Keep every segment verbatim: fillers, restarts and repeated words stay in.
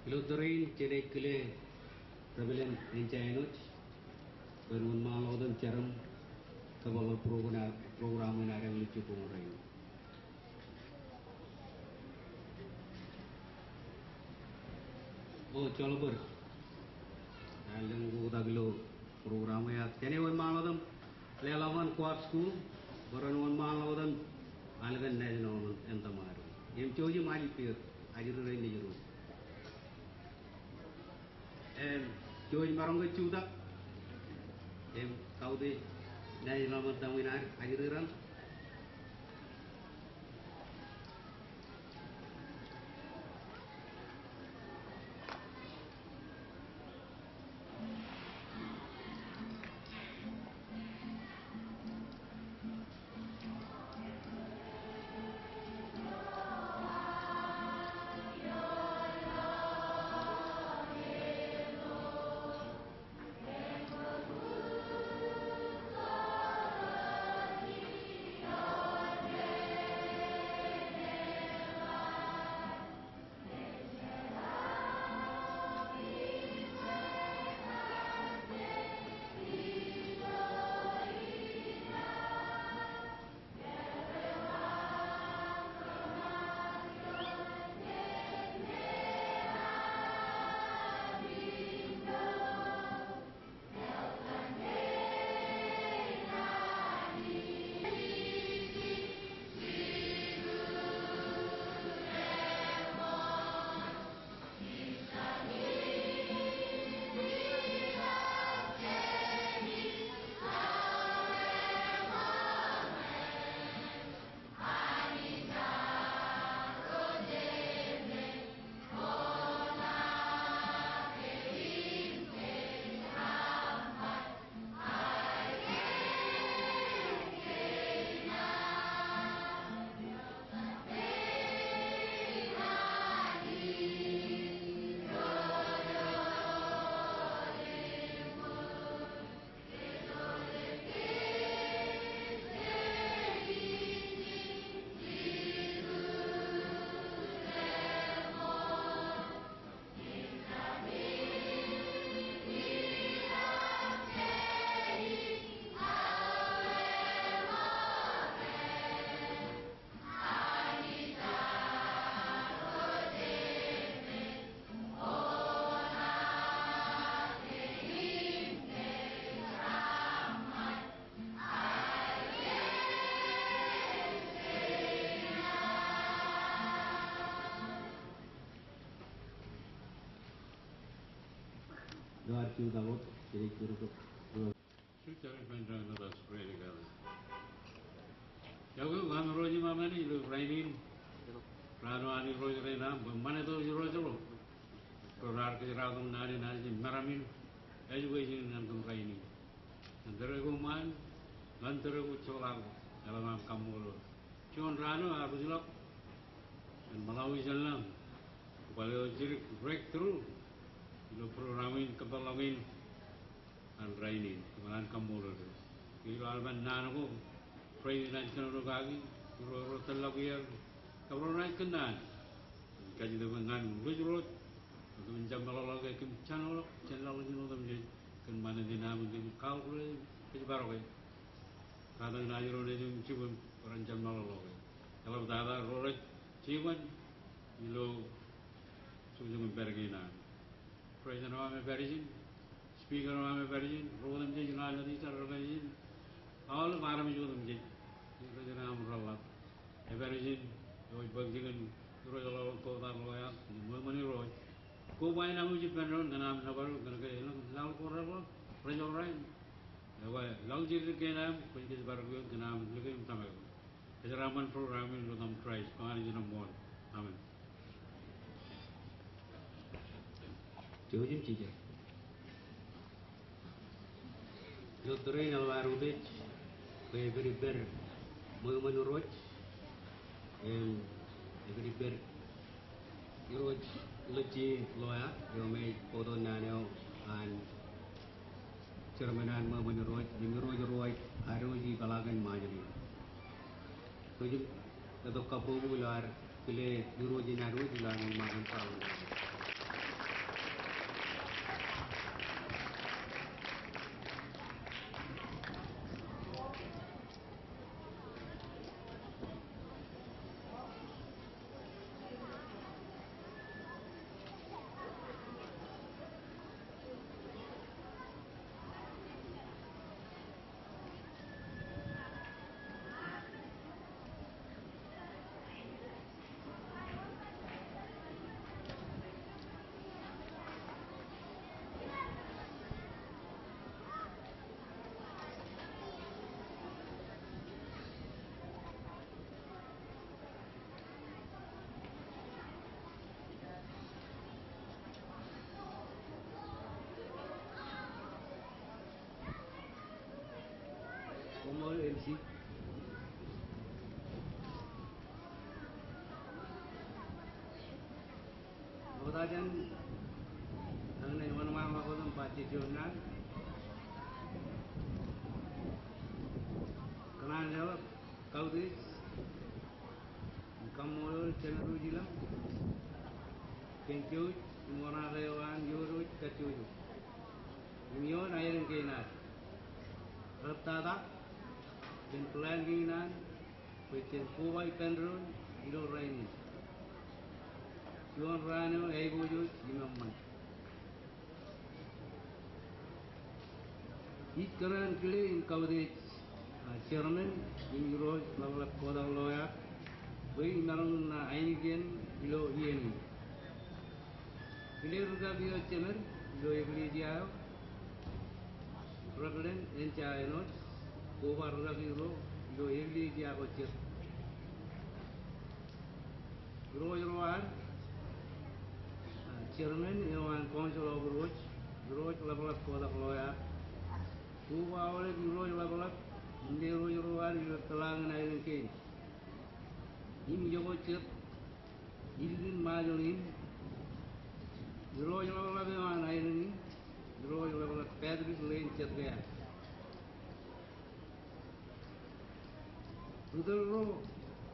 Ilo tōre in jenaaj kile Reverend Enjain wōj bwe en wōnṃaanḷọk wōt im jar im kōpeḷḷọk program, program in ad āliktata koṃ rainin. O, joḷọk bōd. Alen oktak ilo program eo, ak jenaaj wōnṃaanḷọk wōt im leḷọk ñan choir school bwe ren wōnṃaanḷọk wōt im ālikin national anthem ad. Im jouj im ajri, ajri rein nejid. Im jouj im maroñ ke jutak im kautiej national anthem in ad ajri raṇ. Lord, you the Lord, take care of the Scripture in front of us, pray together. Iọkwe eok am Irooj im Aṃani ilo rainin, raan eo an Irooj rein aṃ, bwe ṃanit eo Irooj ro, ro raar kōjeraaṃṃan naan in Anij im meram in, ej wōj in ñan kōm rainin. Ñan tōre ko ṃaan, ñan tōre ko jepḷaak, eḷap am kaṃṃoolol. Juon raan eo ear wōjḷọk, ñan Malawi jān lañ, kwō bar jidik breakthrough, ilo program in, kōpeḷḷọk in, an rainin, kōm an kaṃṃoolol. Ke ilo aolepen naan ko, praise naaj kōnono kaki, Irooj ro tōllọk iaer, kab ro naaj kōnnaan. Kajjitōk bwe ñan ri-Irooj, otemjej meḷọkḷọk ke kōm jān ḷọk, jān laḷ in otemjej, kōn ṃanit in aṃ, kōm kaḷoor, kōjparoke. Katakin ajri ro nejūṃ jibwim, bwe ren jab meḷọkḷọk. Eḷaptata ro rej jibwin, ilo jukjuk im pād kein an. President eo aṃ ej pād ijin, speaker eo aṃ ej pād ijin, ro otemjej ilo an ej pād ijin, aolep armej otemjej, rej aṃ reḷḷap. Ej pād ijin, eo ej bōk jikin, Irooj ḷọk, kotak ḷọk, ṃweo ṃōn Irooj. Koba in aṃ ej ippān doon, kōn aṃ nōbar eok, kōn ke elōñ laḷ ko reḷḷap, rej orain. Ekwe, laḷ jidik kein aṃ, kwōj kōjparoke eok, kōn aṃ lōke im tōmak eok. Kōjeraaṃṃan program in ilo etaṃ Christ, kōn Anij eo ṃool. Amen. Jouj im jijet. Ilo tōre in eḷap ad utiej bwe epād ippād ṃweo ṃōn Irooj, im epād ippād Irooj Lejje Loya, eo me ej bōktok naan eo an chairman an ṃweo ṃōn Irooj, im Irooj ro ej ad wōj ipeḷaakin Ṃajeḷ in. Kwōj im letok kabbokbok ilo ad kile Irooj in ad wōj ilo ad wōnṃaanḷọk in. Ṃokta jān aō naaj wōnṃaanḷọk wōt im ba jej juon naan. Kōṇaan leḷọk kautiej im kaṃṃoolol Jeneral Ijlam kōn jouj im oṇaake eo an ioon wōj kajjojo im ioon aelōñ kein ad. Rettata kōn plan kein an bwe jen koba ippān doon ilo rainin. Juon raan eo aiboojoj im eṃṃan. Ij kōṇaan kile im kautiej, a, Chairman im irooj ḷapḷap kotak ḷoeaer bwe imaroñ in ainikien ilo iien in. Kile rūkaki eo jemed ilo eklejia eo, Reverend Enja Enoch, koba rūkaki ro ilo eklejia ko jet. Irooj ro ad, a, Chairman eo an Council of Irooj, irooj ḷapḷap kotak ḷoeaer. Koba aolep irooj ḷapḷap im irooj ro ad ilo tōḷaak in aelōñ kein im iọkwe jet ilikin Ṃajeḷ in, irooj ḷapḷap eo an aelōñ in, irooj ḷapḷap Patrick Lane Jekea. Ri tōl ro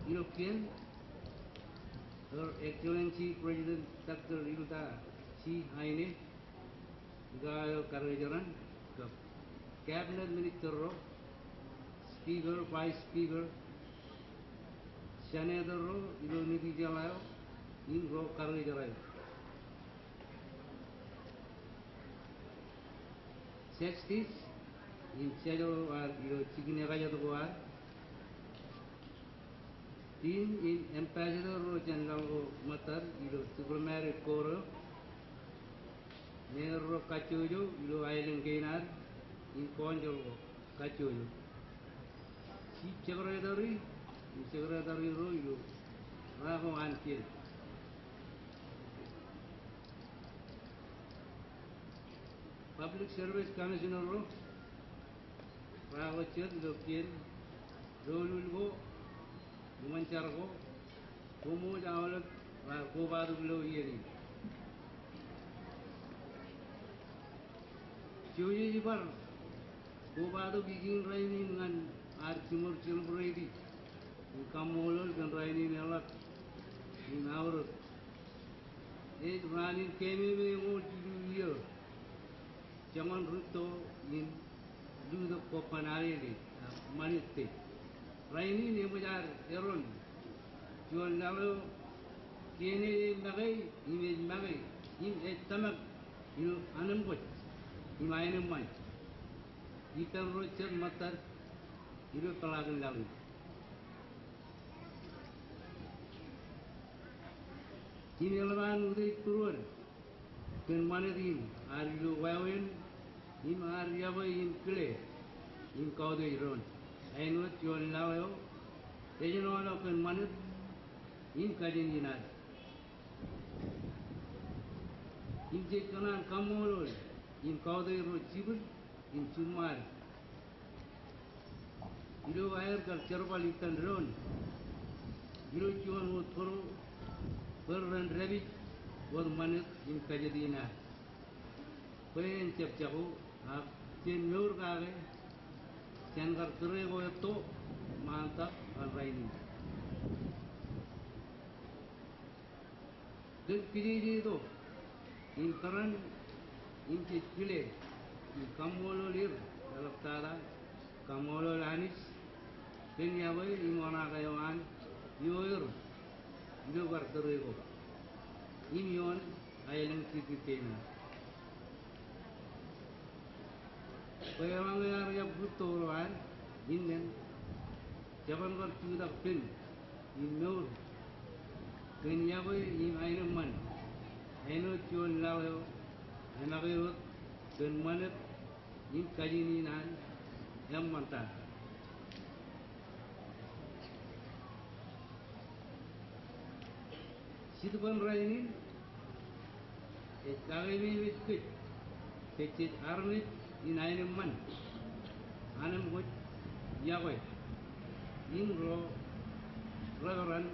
ilo kien, Her Excellency President Doctor Hilda C. Heine, ikaō eo karijeran, kab Cabinet Minister ro, Speaker, Vice Speaker, Senator ro ilo Nitijeḷā eo, im ro karijeraeo. Justice im judge ro ad ilo jikin ekajet ko ad, Dean im ambassador ro jān laḷ ko ṃōttad ilo diplomatic corps eo, mayor ro kajjojo ilo aelōñ kein ad im council ko kajjojo, chief secretary im secretary ro ilo ra ko an kien. Public Service Commissioner ro, ra ko jet ilo kien, doulul ko, iṃōn jar ko, koṃṃool aolep raar kobatok ilo iien in. Jej bar kobatok ijin rainin ñan ad jiṃor celebrate im kaṃṃoolol kōn rainin eḷap im aorōk. Ej raan in kememej eñoul jilu iiō joñan rūtto in lutōk kobban Alele, a, Ṃanit Day. Rainin eṃōj ad erom juon laḷ eo kien eo ej make im ej make im ej tōmak ilo anemkwōj im aenōṃṃan ippān ro jet ṃōttad ilo tōḷaak in laḷ in. Im eḷap an utiej būruod kōn Ṃanit in ad ilo wāween im ad yokwe im kile im kautiej doon. Āinwōt juon laḷ eo ejenono kōn Ṃanit im kajin in ad. Im jej kōṇaan kaṃṃoolol im kautiej ro jibwid im jiṃṃaad ilo aer kar jerbal ippān doon ilo juon wōt bōro bōd ren dāpij wōt Ṃanit im kajin in ad. Bwe en jab jako, ak jen mour kake jān kar tūreko etto ṃaantak ñan rainin. Kōn kijeje tok im kōrā in jej kile im kaṃṃoolol er eḷaptata, kaṃṃoolol Anij kōn yokwe im oṇaake eo an ioer ilo kar tūreko im ioon aelōñ jikin kein ad. Bwe eḷaññe ear jab rūtto ro ad innām, jab kar jutak pen im mour kōn yokwe im aenōṃṃan āinwōt juon laḷ eo emake wōt kōn Ṃanit im kajin in an eṃṃan ta. Jitōb in rainin ej kakeememej kōj ke jej armej in aenōṃṃan, anemkwōj, yokwe in ro reverend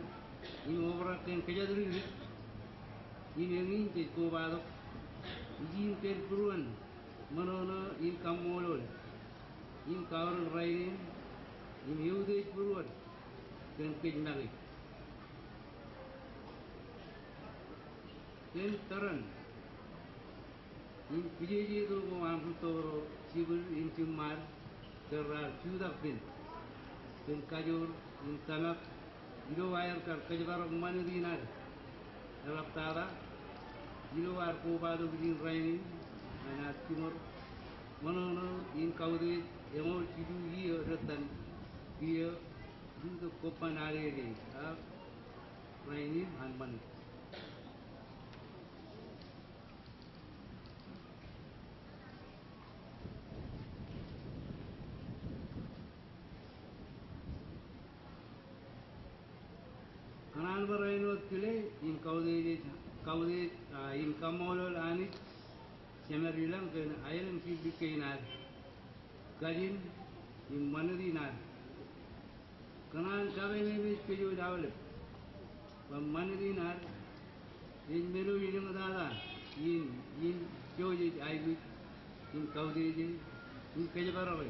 in obrak kōn kōjatdikdik in eñin jej kobatok ijin kōn būruon ṃōṇōṇō in kaṃṃoolol in kaorōk rainin im eutiej būruon kōn kōj make. Kōn tōre in kijeje tok ko an rūtto ro jibwid im jiṃṃaad kōn raar jutak pen kōn kajoor im tōmak ilo aer kar kōjparok ṃanit in ad eḷaptata ilo ad kobatok ijin rainin ñan ad jiṃor ṃōṇōṇō in kautiej eñoul jilu iiō editōn kiiō. Im tok kobban ad eje ak rainin an ṃanit. Kōṇaan barāinwōt kile in kautiej, kautiej, a, in kaṃṃoolol Anij Jemed ilañ kōn aelōñ jildik kein ad, kajin im ṃanit in ad. Kōṇaan kapememeej kōj aolep bwe ṃanit in ad ej men eo ilōñ tata in, in jouj ej aikuj in kautiej e im kōjparoke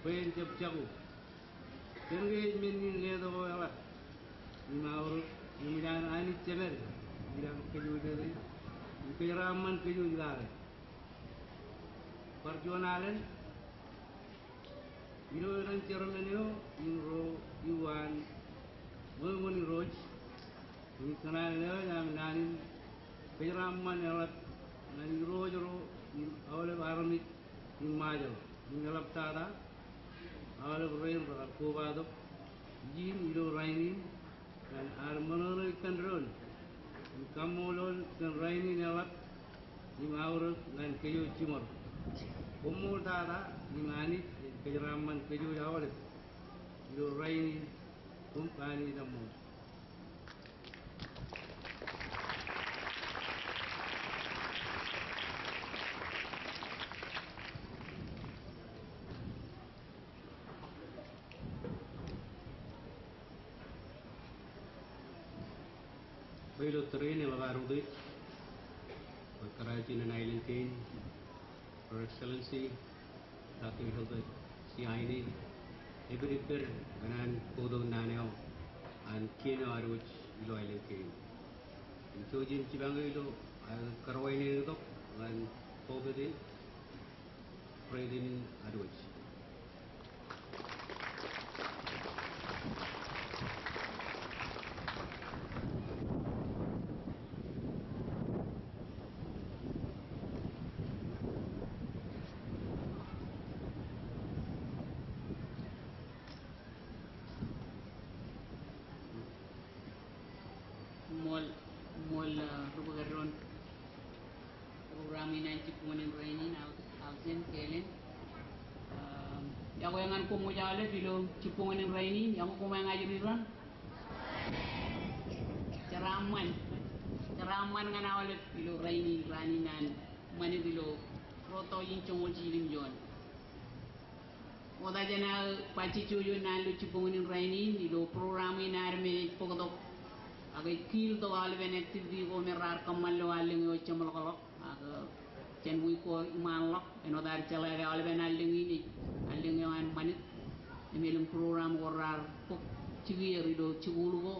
bwe en jab jako. Kōn ke ej men in letok eo eḷap im aorōk im ilowaan Anij Jemed ilañ kōj wōj e im kōjeraṃṃan kōj wōj kake. Bar juon alen ilo etan chairman eo im ro iwaan ṃweo ṃōn irooj im kōṇaan eo ej aṃ naan in kōjeraṃṃan eḷap ñan irooj ro im aolep armej in Ṃajeḷ im eḷaptata aolep rein rekar kobatok ijin ilo rainin ñan ad ṃōṇōṇō ippān doon im kaṃṃoolol kōn rainin eḷap im aorōk ñan kōj wōj jiṃor. Koṃṃool tata im Anij en kōjeraṃṃan kōj wōj aolep ilo rainin. Koṃ kōn etaṃ ṃool. Bwe ilo tōre in eḷap ad utiej bwe kōrā ijin an aelōñ kein, Her Excellency Doctor Hilbert C. Heine, epid ippād kōn an bōktok naan eo an kien eo ad wōj ilo aelōñ kein. Im jouj im jipañ ilo aō kōrā wāween tok ñan bōktok in President Adwaj. Ṃool, ṃool, ah, ri-bōk eddoon program in an jibboñōn in rainin, Al-, Aljen Kelen. Ah, iọkwe ñan koṃ wōj aolep ilo jibboñōn in rainin, iọkwe koṃ eñajri doon. Jeraaṃṃan, jeraaṃṃan ñan aolep ilo rainin, raan in an ṃanit ilo rūtto in joñoul jilu im juon. Ṃokta jān aō bajjek jọjọ naan ilo jibboñōn in rainin ilo program in ad me ej bōktok ak ej kiil tok aolepen activity ko me raar kōṃṃan ilo allōñ eo ej jeṃḷọkḷọk. Ak jān wiik ko iṃaanḷọk āinwōt ad jeḷā ke aolepen allōñ in ej allōñ eo an ṃanit im elōñ program ko raar bōk jikier ilo jikuuḷ ko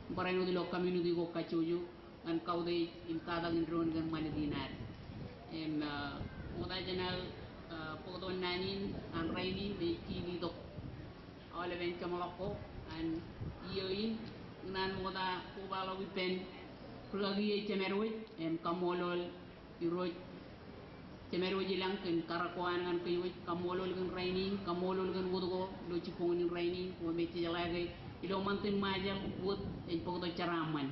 im barāinwōt ilo community ko kajjojo ñan kautiej im katakin doon kōn ṃanit in ad. Im, ah, ṃokta jān aō, ah, bōktok naan in an rainin me ej kiil itok aolepen jeṃḷọk ko an iiō in, ikōṇaan ṃokta kobaḷọk ippān rūkaki eo Jemed wōj im kaṃṃoolol irooj Jemed wōj ilañ kōn karōk ko an ñan kōj wōj, kaṃṃoolol kōn rainin, kaṃṃoolol kōn wōt ko ilo jibboñōn in rainin, ko me jej jeḷā ke ilo ṃantin Ṃajeḷ wōt ej bōktok jeraaṃṃan.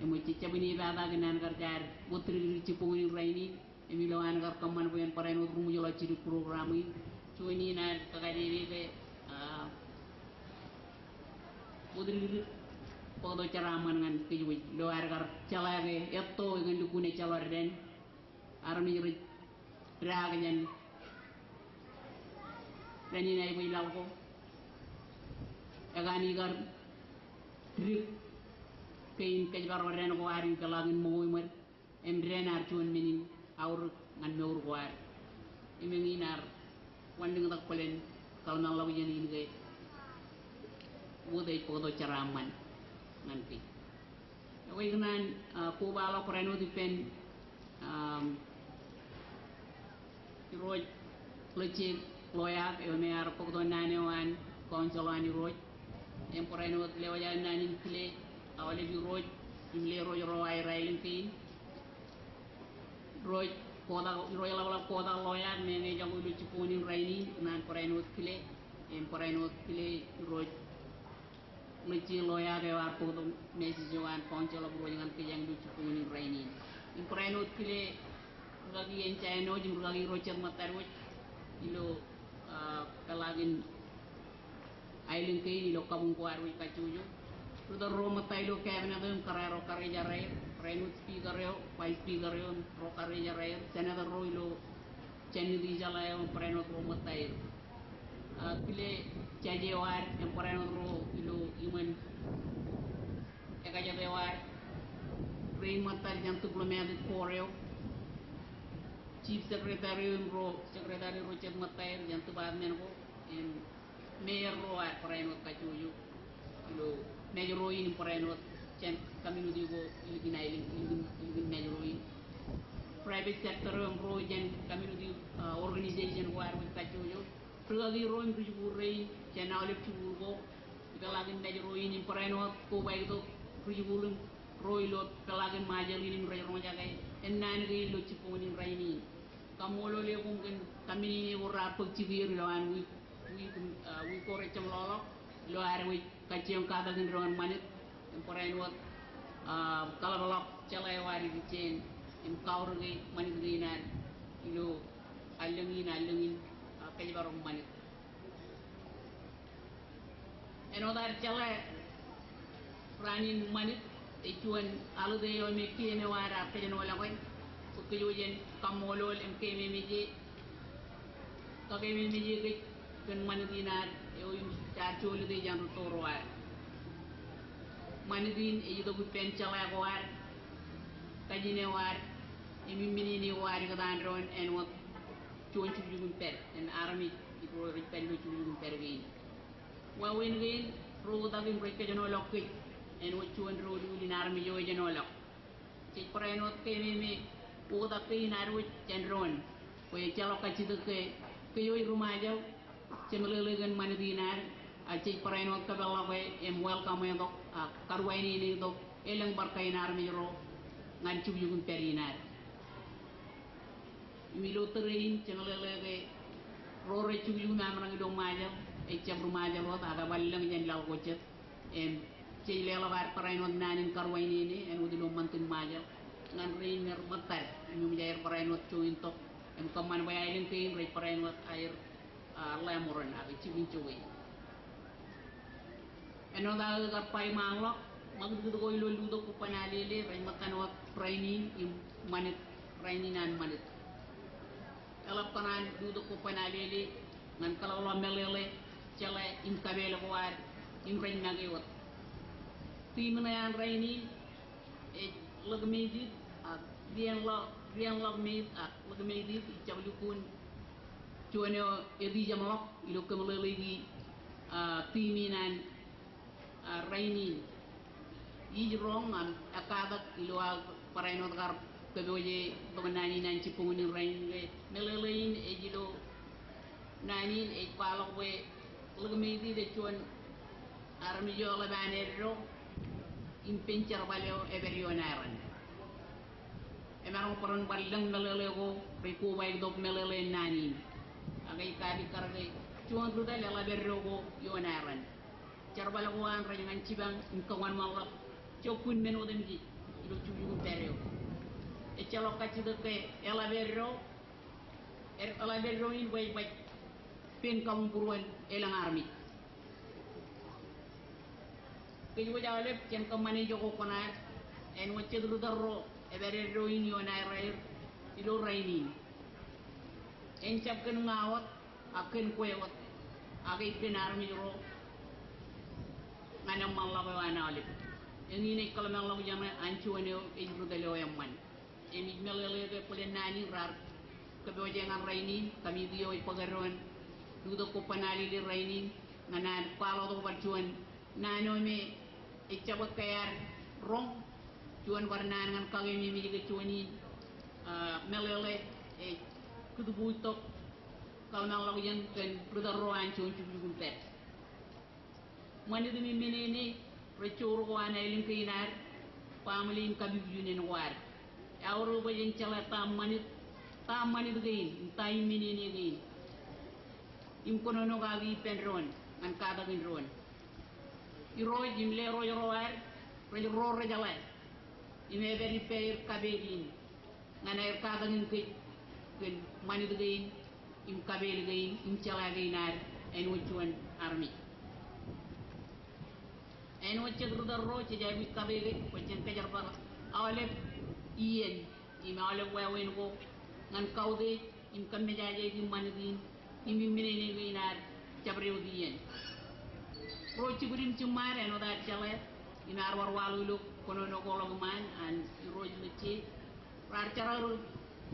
Im ej jab inepata kōn an kar jaar wōt dikdik jibboñōn in rainin, im ilo an kar kōṃṃan bwe en barāinwōt ruṃwijḷọk jidik program in. Juon in ad kakadedepe, ah, wōt dikdik bōktok jeraaṃṃan ñan kōj wōj ilo ad kar jeḷā ke etto ekōn lukkuun ejjeḷọk dān armej rej daak jān dān in aikuj laḷ ko. Ekanooj kar dik kein kōjparok dān ko ad in peḷaakin ṃōko iṃōd im dān ad juon men in aorōk ñan mour ko ad. Im eñin ear wanlōñtak bōlen kōḷmānḷọkjeṇ in ke wōt ej bōktok jeraaṃṃan ñan kōj. Ekwe ikōṇaan, ah, kobaḷọk barāinwōt ippān, um, Irooj Ḷōjjek Ḷoeak eo me ear bōktok naan eo an council an Irooj. Im barāinwōt lewōj aō naan in kile aolep irooj im lerooj ro aer aelōñ kein. Irooj Kotak, Irooj Ḷapḷap Kotak Ḷoeak me eñejako ilo jibboñōn in rainin, ikōṇaan barāinwōt kile, im barāinwōt kile Irooj Ḷōjjek Ḷoeak eo ear bōktok message eo an council of Irooj ñan kōj ilo jibboñōn in rainin. Im barāinwōt kile rūkaki Enjai Āinwōj im rūkaki ro jet ṃōttad wōj ilo, ah, peḷaakin aelōñ kein ilo kabuñ ko ad wōj kajjojo. Ri-tōl ro ṃōtta ilo cabinet eo im kōrā ro karijeraer, barāinwōt speaker eo, vice speaker eo im ro karijeraer, senator ro ilo jān itijeḷā eo im barāinwōt ro ṃōtta er. Ah, kile judge eo ad im barāinwōt ro ilo iṃōn ekajet eo ad. Rein ṃōttad jān diplomatic corps eo, chief secretary eo im ro secretary ro jet ṃōtta er jān department ko, im mayor ro ad barāinwōt kajjojo ilo Mājro in im barāinwōt jān community ko ilikin aelōñ, ilikin, ilikin Mājro in. Private sector eo im ro jān community, ah, organization ko ad wōj kajjojo. Rūkaki ro im ri-jikuuḷ rein jān aolep jikuuḷ ko ipeḷaakin Mājro in im barāinwōt kobaiktok ri-jikuuḷ im ro ilo peḷaakin Ṃajeḷ in im rej roñjake ennaan kein ilo jibboñōn in rainin. Kaṃṃoolol eok kōn kamminene ko raar bōk jikier ilowaan wiik, wiik, ah, wiik ko rej jeṃḷọkḷọk ilo ad wōj kajjioñ katakin doon ṃanit im barāinwōt, ah, kaḷapḷọk jeḷā eo ad ikijjien im kaorōke ṃanit kein ad ilo allōñ in, allōñ in, ah, kōjparok ṃanit. Āinwōt ad jeḷā, raan in ṃanit ej juon holiday eo me kien eo ad ar kōjenolọke bwe kōj wōj en kaṃṃoolol im keememej e, kakeememej e kōj kōn ṃanit in ad eo im jaar jolōte jān rūtto ro ad. Ṃanit in ej itok ippān jeḷā ko ad, kajin eo ad, im imminene ko ad ikōtaan doon āinwōt juon jukjuk in pād, im armej ro rej pād ilo jukjuk in pād kein. Wāween kein, ro oktak im rej kōjenolọk kōj āinwōt juon doulul in armej eo ejenolọk. Jej barāinwōt keememej oktak kein ad wōj jān doon bwe ejjeḷọk kajjitōk ke kōj eo ri-Ṃajeḷ, jemeḷeḷe kōn ṃanit in ad, ak jej barāinwōt kōpeḷḷọke im welcome e tok, ak karuwainene tok elōñ bar kain armej ro ñan jukjuk in pād in ad. Im ilo tōre in, jemeḷeḷe ke ro rej jukjuk im aṃ raṇ ilo Ṃajeḷ, ejjab ri-Ṃajeḷ wōt, ak ebar lōñ jān laḷ ko jet. Im jej leḷọk ad barāinwōt naan in karuwainene āinwōt ilo ṃantin Ṃajeḷ ñan rein me reṃōttad im eṃōj aer barāinwōt join tok im kōṃṃan bwe aelōñ kein rej barāinwōt aer, ah, ḷaṃoran ak jikin jowe. Āinwōt aō kar ba iṃaanḷọk, ṃakūtkūt ko ilo lutōk kobban alele rej ṃōttan wōt rainin im ṃanit, rainin an ṃanit. Eḷap kōṇaan lutōk kobban alele ñan kaḷapḷọk meḷeḷe, jeḷā im kapeel ko ad im rej make wōt. Theme ṇe an rainin ej ḷōkmeitid ak rianḷọk, rianḷọkmeid ak ḷōkmeitid. Ij jab lukkuun juon eo etijeṃḷọk ilo kōmeḷeḷeiki, ah, theme in an, ah, rainin. Ij roñ im ekkatak ilo aō barāinwōt kar kōpooje tok naan in an jibboñōn in rainin ke meḷeḷe in ej ilo naan in ej kwaḷọk bwe ḷōkmeitid ej juon armej eo eḷap an eddo im pen jerbal eo epād ioon aer ran. Emaroñ bwe ren bar lōñ meḷeḷe ko rej kobaik tok meḷeḷe in naan in. Ak ej kaalikkar ke juon ri-tōl eḷap eddo ko ioon aer ran. Jerbal ko an rej ñan jipañ im kōṃanṃanḷọk jokkun men otemjej ilo jukjuk in pād eo. Ejjeḷọk kajjitōk ke eḷap eddo, eḷap eddo in bwe ej baj pen kabuñbūruon elōñ armej. Kōj wōj aolep jen kōṃṃane ijoko kuṇaad āinwōt jet ri-tōl ro epād eddo in ioon aer raer ilo rainin. En jab kōn ña wōt, ak kōn kwe wōt, ak ej kōn armej ro Naan eṃṃanḷọk eo an aolep. Eñin ej kōḷmānḷọkjeṇ an juon eo ej ri tōl eo eṃṃan. Im ij meḷeḷe ke bōlen naan in raar kōpooje ñan rainin, kōmiti eo ej bōk eddoin, ilo tok ko ban alile rainin, ñan an kwaḷọk tok bar juon naan eo me ej jab ke ad roñ, juon bar naan ñan kakememej ke juon in, ah, meḷeḷe, ej kūtbuuj tok, kōḷmānḷọkjeṇ kōn ri tōl ro an juon jukjuk im pād. Ṃanit im menene rej joor ko an aelōñ kein ad, baaṃle im kapipijinen ko ad. Eaorōk bwe jen jeḷā ta ṃanit, ta ṃanit kein, im ta im menene kein. Im kōnono kaki ippān doon, ñan katakin doon. Irooj im lerooj ro ad, rej ro rejeḷā. Im epād ippāer kapeel in. Ñan aer katakin kōj kōn ṃanit kein, im kapeel kein, im jeḷā kein ad, āinwōt juon armej. Āinwōt jet ri tōl ro, jej aikuj kate kōj bwe jen kōjerbal aolep iien, im aolep wāween ko, ñan kautiej, im kōmmejaje ṃanit in, im, im menene kein ad, jabdewōt iien. Ro jibwid im jiṃṃaad, āinwōt ad jeḷā, im ad bar waḷọk ilo kōnono ko ḷọk iṃaan, an Irooj ri Jisōs, raar jerọọl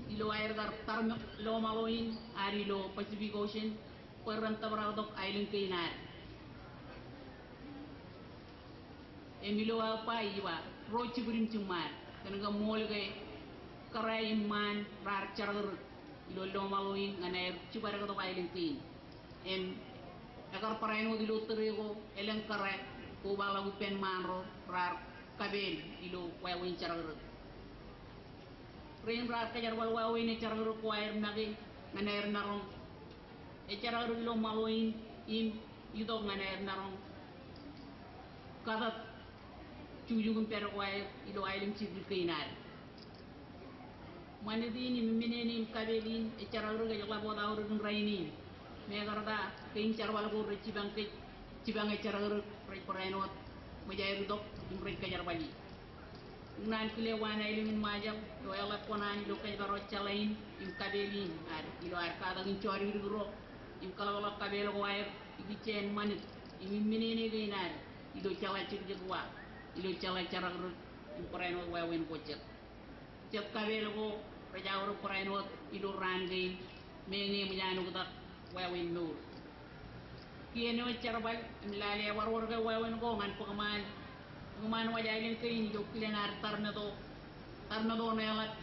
ilo aer kar tarmej lọmaḷo in ad ilo Pacific Ocean, bwe ren tōprak tok aelōñ kein ad. Im ilo aō ba ij ba, ro jibwid im jiṃṃaad, kōn ke ṃool ke kōrā im ṃaan raar jerọọl ilo lọmaḷo in ñan aer jibadek tok aelōñ kein. Im ekar barāinwōt ilo tōre ko, elōñ kōrā, kobaḷọk ippān ṃaan ro raar kapeel ilo wāween jerọọl. Rein raar kōjerbal wāween ejjerọọl ko aer make ñan aer maroñ ejjerọọl ilo ṃaḷo in, im itok ñan aer maroñ katōt jukjuk im pād ko aer ilo aelōñ jibwid kein ad. Ṃanit in im menene im kapeel in ejjerọọl ej ḷap wōt aorōk in rainin. Mekarta kein jerbal ko rej jipañ kōj, jipañ ejjerọọl, rej barāinwōt ṃōj aer itok im rej kōjerbali. Ikōṇaan kile waan aelōñ in Ṃajeḷ eo eḷap kōṇaan ilo kōjparok jeḷā in im kapeel in ad ilo ad katakin jodikdik ro im kōḷapḷọk kapeel ko aer ikijjien ṃanit im, im menene kein ad ilo jeḷā jekjek wa, ilo jeḷā jerọọl im barāinwōt wāween ko jet. Jet kapeel ko rej aorōk barāinwōt ilo raan kein, meñe eṃōj an oktak wāween mour. Kien eo ej jerbal im lale ewarwar ke wāween ko ñan bōk ṃaan, bōk ṃaan waj aelōñ kein ilo kilen ad tarmeto, tarmeto ṇe eḷap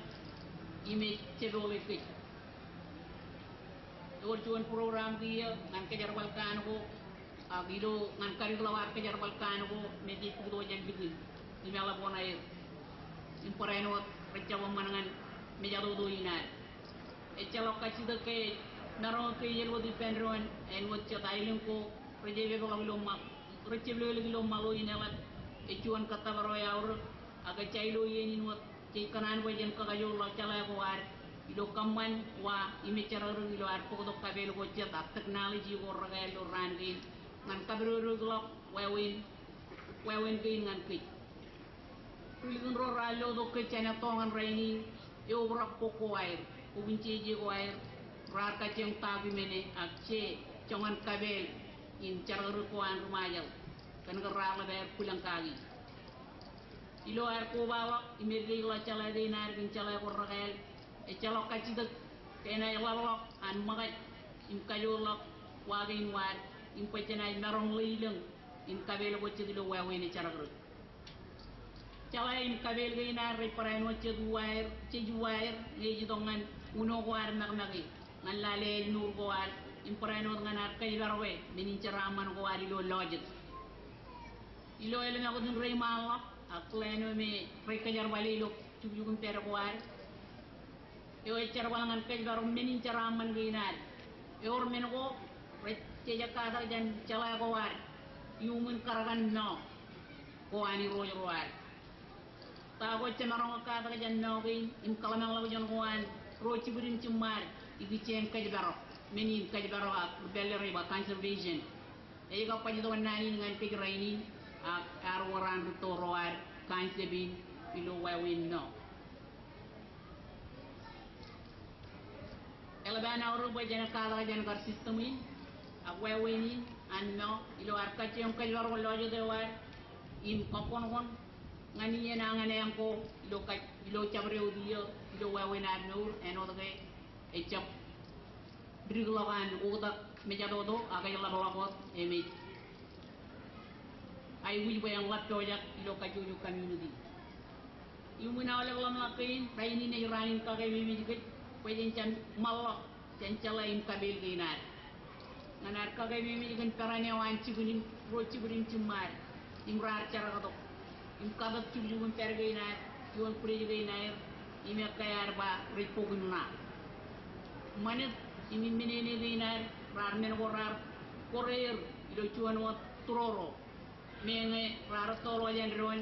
im ej jepooḷe kōj. Ewōr juon program kiiō ñan kōjerbal kaan ko, ak ilo ñan kadikḷọk ad kōjerbal kaan ko me jej bōktok jān likin im eḷap oṇaer im barāinwōt rej jab eṃṃan ñan mejatoto in ad. Ejjeḷọk kajjitōk ke maroñ ke ijjel wōt ippān doon, āinwōt jet aelōñ ko rej jepepḷọk ilo ṃa-, rej jepleplek ilo ṃaḷo in eḷap. Ej juon kōttōpar eo eaorōk, ak ejja ilo iien in wōt jej kōṇaan bwe jen kakajoorḷọk jeḷā ko ad ilo kōṃṃan wa im ejjerọọl ilo ad bōktok kapeel ko jet ak technology ko rekāāl ilo raan kein ñan kapidodoikḷọk wāween, wāween kein ñan kōj. Ri likin ro raar lotok kōj jān etto ñan rainin, eobrak bok ko aer, bok in jeje ko aer, raar kajjioñ document e ak je joñan kapeel in jerọọl ko an ri Ṃajeḷ, kōn ke raar ḷap aer bwilōñ kaki. Ilo ad kobaḷọk im eddekḷọk jeḷā kein ad kōn jeḷā ko rekāāl, ejjeḷọk kajjitōk ke enaaj ḷapḷọk an ṃōkaj im kajoorḷọk wa kein wad im bwe jenaaj maroñ ḷeilōñ in kapeel ko jet ilo wāween ejjerọọl. Jeḷā im kapeel kein ad rej barāinwōt jet uwaer, jej uwaer ñe ej itok ñan uno ko ad makmake ñan lale ājmour ko ad im barāinwōt ñan ad kōjparok e men in jeraaṃṃan ko ad ilo lọjet. Ilo āliṃakūt in reiṃaanḷọk ak plan eo me rej kōjerbale ilo jukjuk im pād ko ad eo ej jerbal ñan kōjparok men in jeraaṃṃan kein ad. Ewōr men ko rej jejjab katak jān jeḷā ko ad iuṃwin kar kanooj ko an irooj ro ad. Ta ko jemaroñ katak jān nooj kein im kōḷmānḷọkjeṇ ko an ro jibwid im jiṃṃaad ikijjien kōjparok, men in kōjparok ak ri pālle rej ba conservation. Ej kab baj itok naan in ñan kōj rainin, ak ear wōr an rūtto ro ad concept in ilo wāween nooj. Eḷap an aorōk bwe jen katak jān kar system in, ak wāween in, An mo ilo ad kajjioñ kōjparok lọjet eo ad im kōkkoṇkoṇ ñan iien añōneañ ko ilo kaj, ilo jabdewōt iiō ilo wāween ad mour āinwōt ke ejjab dikḷọk an oktak mejatoto ak ej ḷapḷọk wōt im ej aikuj bwe en ḷap pojak ilo kajjojo community. Iuṃwin aolep ḷōmṇak kein, rainin ej raan in kakememej kōj bwe jen jab ṃanḷọk jān jeḷā im kapeel kein ad. Ñan ad kakememej kōn peran eo an jibwin im, ruo jibwin im jiṃṃaad im raar jerkaktok im katak jukjuk im pād kein ad ioon bwidej kein aer im ekkā ad ba rej bok im ṇa. Ṃanit im imminene kein ad raar men ko raar kōreer ilo juon wōt tūroro. Meñe raar ettoḷọk jān doon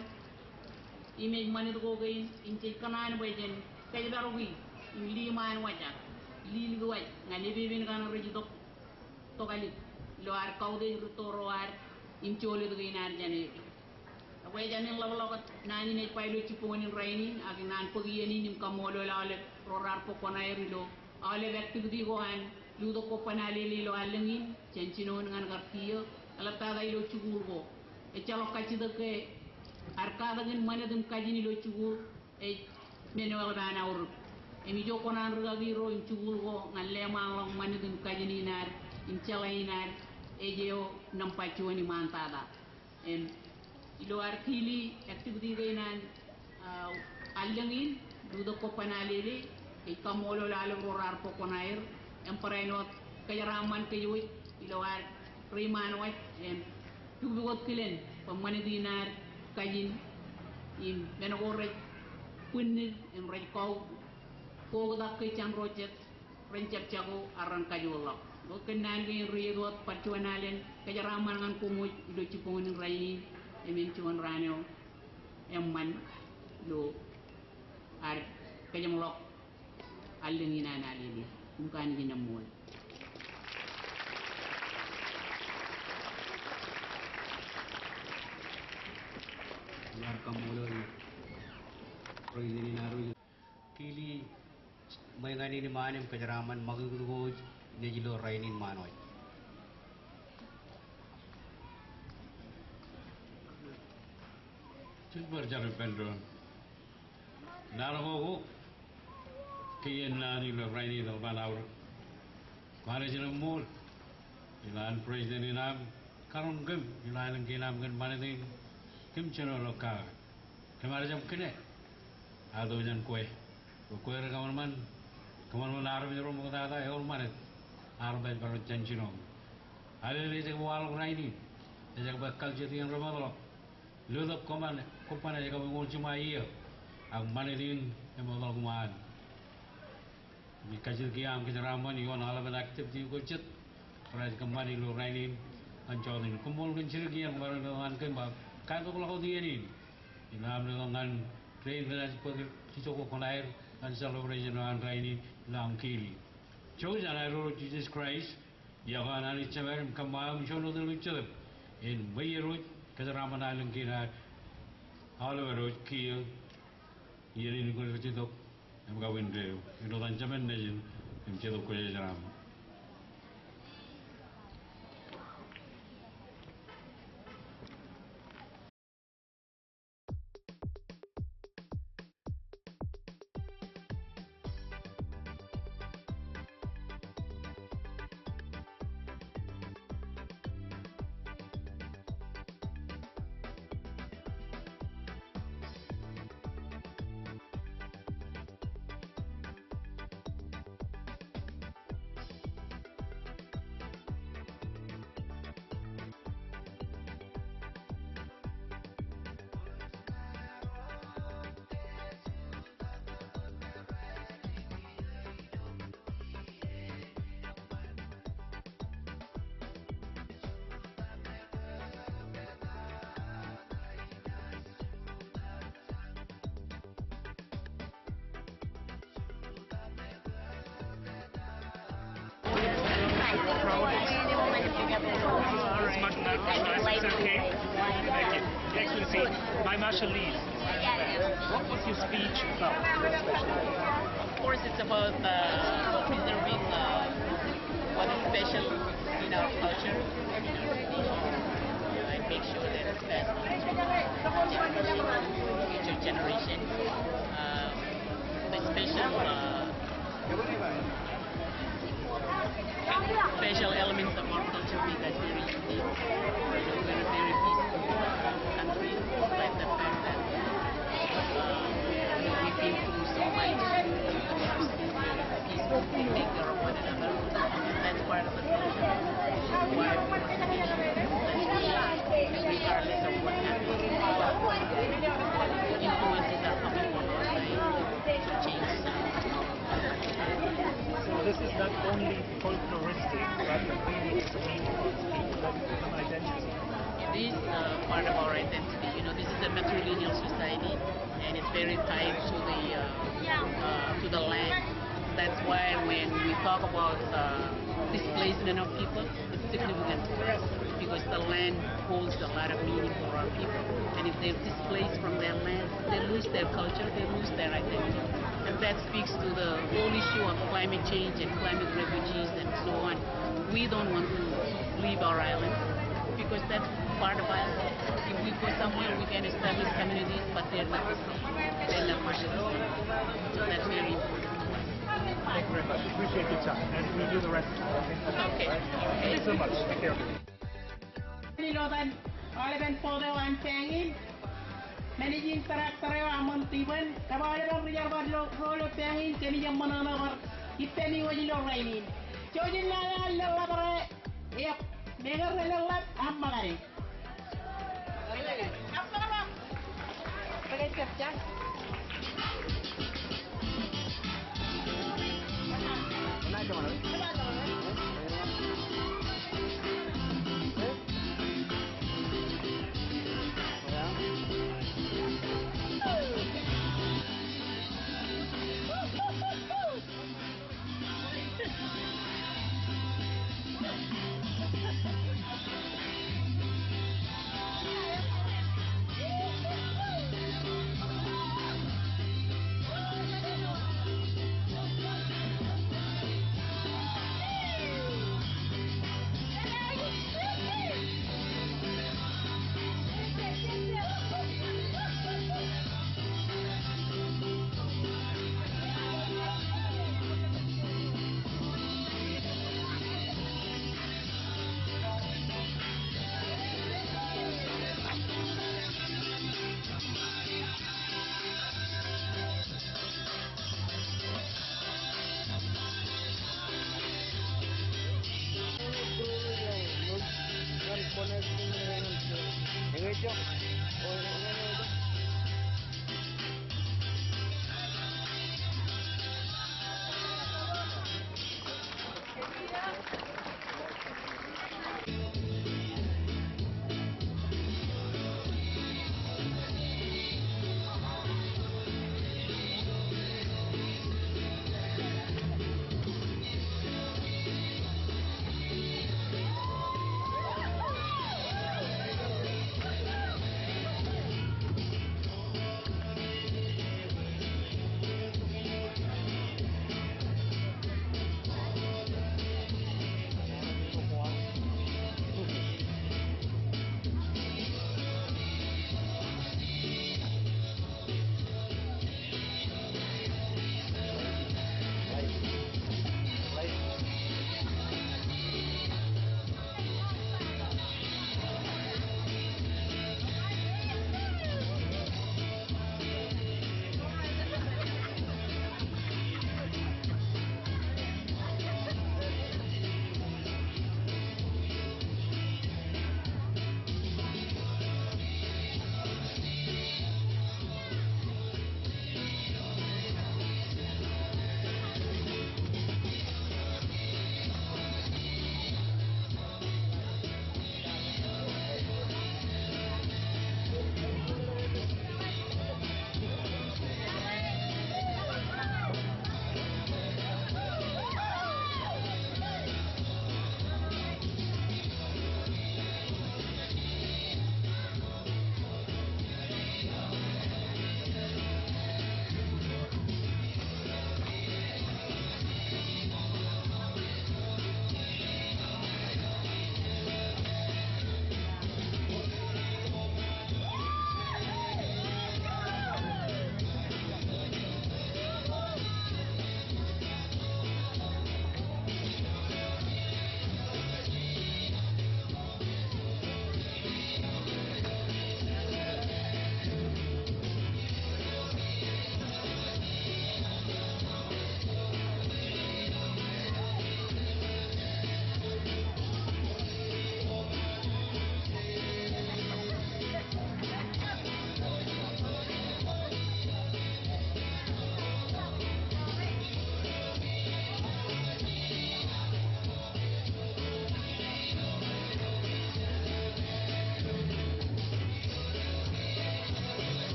im ej ṃanit ko kein im jej kōṇaan bwe jen kōjparoki im liṃaan waj ak lilik waj ñan epepen kaṇe rej itok tokālik ilo ad kautiej ri tōro ad im jolōt kein ad jān er. Ak bwe ejāmin ḷapḷọk wōt naan in ej ba ilo jibboñōn in rainin ak naan bōk iien in im kaṃṃoolol aolep ro raar bōk kuṇaer aer ilo aolep activity ko an Lutōk Kobban Alele ilo allōñ in jān jinoin ñan kar kiiō. Eḷaptata ilo jikuuḷ ko, ejjeḷọk kajjitōk ke ad katakin ṃanit im kajin ilo jikuuḷ ej men eo eḷap an aorōk. Im ijo kōṇaan rikaki ro im jikuuḷ ko ñan leṃaanḷọk ṃanit im kajin in ad im jeḷā in ad ej eo nōṃba juon iṃaan tata. Im ilo ad kili activity kein an, ah, allōñ in, Lutōk Kobban Alele ej kaṃṃoolol aolep ro raar bōk kuṇaer im barāinwōt kōjeraaṃṃan kōj wōj ilo ad reiṃaan waj im pukpukot kilen bwe ṃanit in ad kajin im men ko rej bwinnid im rej kau, koktak kōj jān ro jet ren jab jako ak ren kajoorḷọk. Ilo kōnnaan kein ri-iiet wōt bar juon alen kōjeraaṃṃan ñan koṃ wōj ilo jibboñōn in rainin im en juon raan eo eṃṃan ilo ad kōjeṃḷọk allōñ in an Alele. Im kanooj in eṃṃool. Iar kaṃṃoolol President in ad Kili ṃweiñān in iṃaan im kōjeraaṃṃan ṃakūtkūt ko wōj nejin ilo rainin ṃaan wōj. Jen bar jar ippān doon. Naan ko, ke iien naan ilo rainin eḷap an aorōk. Kwaar jino ṃool ilo an President in aṃ karoñ kōm ilo aelōñ kein aṃ kōn ṃanit in, kōm jino ilo kake. Kōm ar jab kine ato jān kwe. Kwe ri kōṃanṃan, kōṃanṃan armej ro ṃoktata ewōr ṃanit. Armej bar jān jinoin. Alele ej kab waḷọk rainin. Ej kab ekkal jet iien remootḷọk. Lutōk Kobban, Kobban ej kab eñoul jiṃa iiō. Ak ṃanit in emootḷọk iṃaan. Im kajjitōk iaan kōjeraaṃṃan ioon aolepen activity ko jet rej kōṃṃan ilo rainin ñan jọteen in. Koṃṃool kōn jidik iien bar letok ñan kōm ba katok ḷọk wōt iien in. Im aṃ letok ñan rein renaaj bōk ijoko kuṇaer ñan celebration eo an rainin ilo aṃ kili. Jouj an aeroro Jisōs Kraist, iọkwe an Anij Jemāer im kōṃṃan aṃ juon wōt Jetōb en ṃweied wōj kōjeraaṃṃan aelōñ kein ad aolepen wōj kiiō. Iien in kwōj itok im kab indeeo ilo etan Jemān Nejin im Jetōb Kwōjarjar, amen. It's much, much nicer. It's okay. Thank you. Excellency, my Marshallese. What was your speech about? Of course, it's about, uh, preserving, uh, what is special in our culture. Future generation, uh, the special, uh, special elements of our culture, because we're unique. We're a very peaceful country, despite the fact that, uh, we've been through so much. Peaceful, we take care of one another. That's part of the culture. Why we want to be, regardless of what happens, influences are coming from outside to change. So this is not only folkloristic, but really it's a meaningful, it's a meaningful identity. It is, uh, part of our identity. You know, this is a matrilineal society, and it's very tied to the, uh, uh, to the land. That's why when we talk about, uh, displacement of people, it's significant for us, because the land holds a lot of meaning for our people. And if they're displaced from their land, they lose their culture, they lose their identity. And that speaks to the whole issue of climate change and climate refugees and so on. We don't want to leave our island, because that's part of us. If we go somewhere, we can establish communities, but they're not the same. They're not part of the same. So that's very important to us. Thank you very much. Appreciate your time, and we'll do the rest. Okay. Thank you so much. Take care. Ilo etan aolepen board eo an bank in, managing director eo aṃ ṃōn Dibōn, kab aolepen ri-jerbal ro ilo bank in, kōmij eṃṃan ṇe bar ippemi wōj ilo rainin. Jouj im lale ḷap ro, eok, meñe rej lale ḷap, aṃ ṃōkane.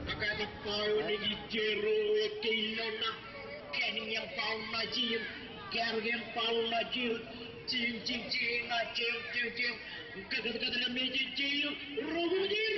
Kakadik bwe eo nejid Jero, ekkejel eo ṇa, kōn ñan bwe eo nejid, kōn ñan bwe eo nejid, jin, jin, jin, ña, jin, jin, jin, kōtkōt, kōtkōt, ḷe me ejej Jero, ro ujir.